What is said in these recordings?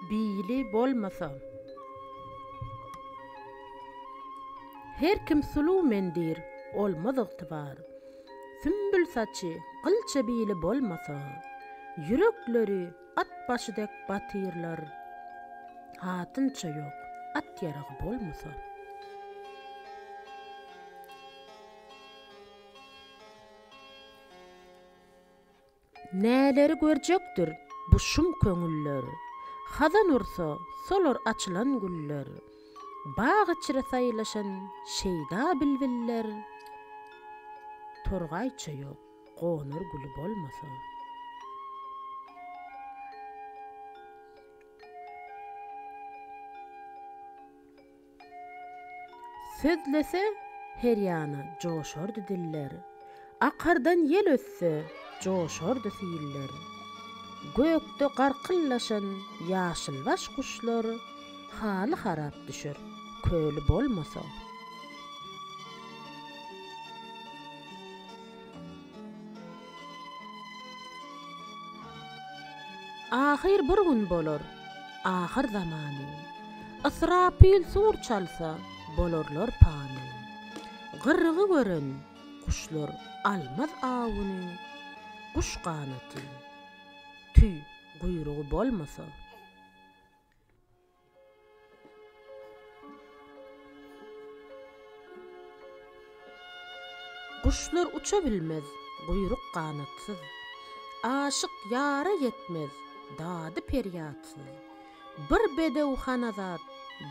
Bili bolmasa. Her kim suluw men diýr, olmaz ygtybar. Sümbül saçy, gylça bili bolmasa. Ýürekleri at başy dek batyrlar. Hatynça ýok, at ýaragy bolmasa. Näleri görjekdir bu şum köňüller, Hazan ursa, solar açylan güller, Bag içre saýlaşan şeýda bilbiller, Torgaýça ýok, gonar güli bolmasa. Sözlese, her ýana joşardy diller, Akardan ýel ötse, joşardy siller. Gökde garkyllaşan ýaşylbaş guşlar Haly harap düşer, köli bolmasa. Ahyr bir gün bolar, ahyr zamany. Ysrapyl sur çalsa, bolarlar pany. Gyrgy gören guşlar almaz awuny, Guş ganaty, tüý, guýrugy bolmasa. Guşlar uça bilmez guýruk ganatsyz, Aşyk ýara ýetmez dady perýatsyz, Bir bedew hanazat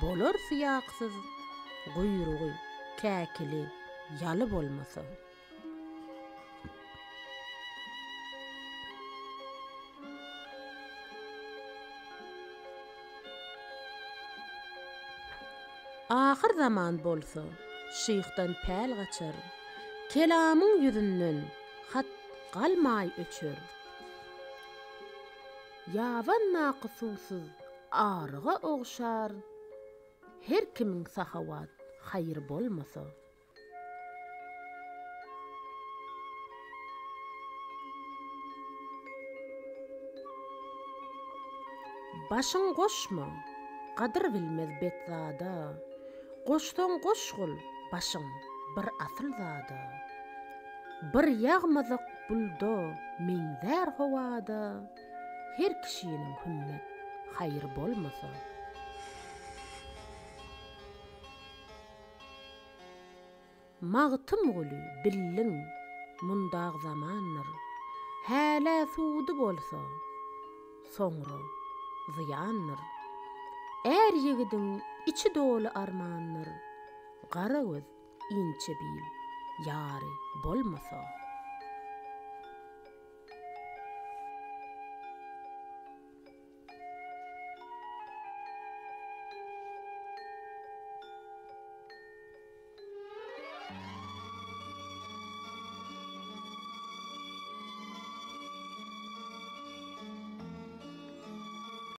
bolar syýaksyz, Guýrugy, käkili, ýaly bolmasa. Ahyr zaman bolsa, şyhdan päl gaçar, Kelamyň ýüzünden hat galmaý öçer. Ýabandaky suwsuz aryga ogşar, Her kimiň sahawat haýry bolmasa. Başyň goşma, gadyr bilmez bet zada, Goşsaň goşgul başyň bir asyl zada. Bir ýagmadyk bulda meňzär howada, Her kişiniň hümmet haýry bolmasa. Magtymguly, bildiň, mundag zamandyr, Hälä sudy bolsa, soňra zyýandyr. Är ýigidiň içi doly armandyr, Gara göz, inçe bil, ýary bolmasa.